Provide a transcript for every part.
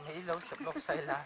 Hei lo chep lawk sai la.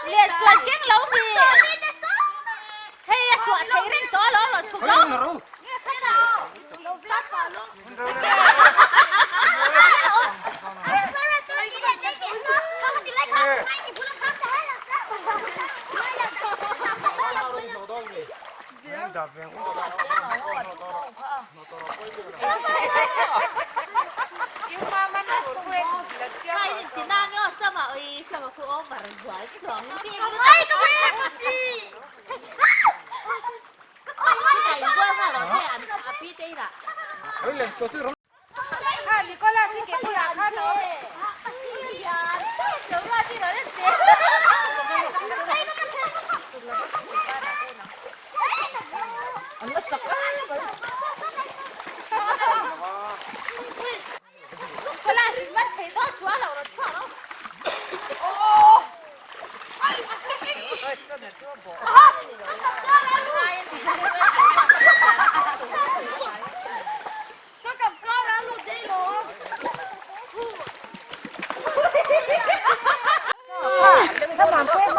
Lian sual keng lo mi. Hei a suah thei reng tawh alawm lo chhuk lo.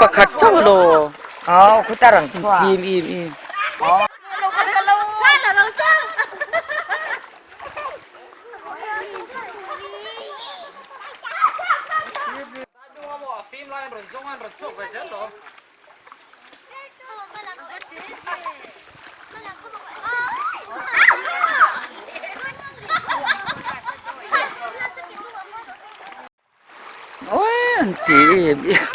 Pakhat chauh lo. Im im im. Oi an ti em em.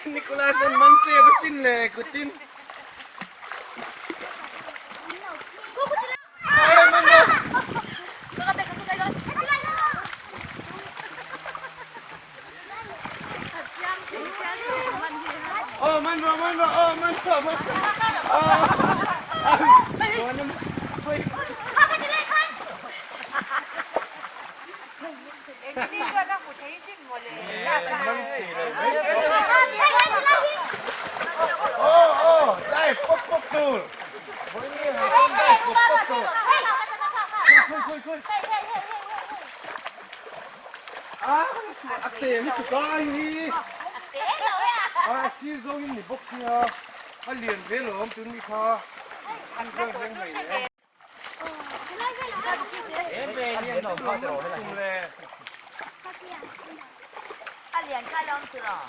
Nicholas an man ṭep asin le kutin. Oh man ro man ro oh man ro man Oh oh dive pop pop tur. A te hi chu kai hi. A sir zawng in ni bawk sia. A lian ve lawm tun mi kha. An ka to chu hre. A lian kha lawm tur aw.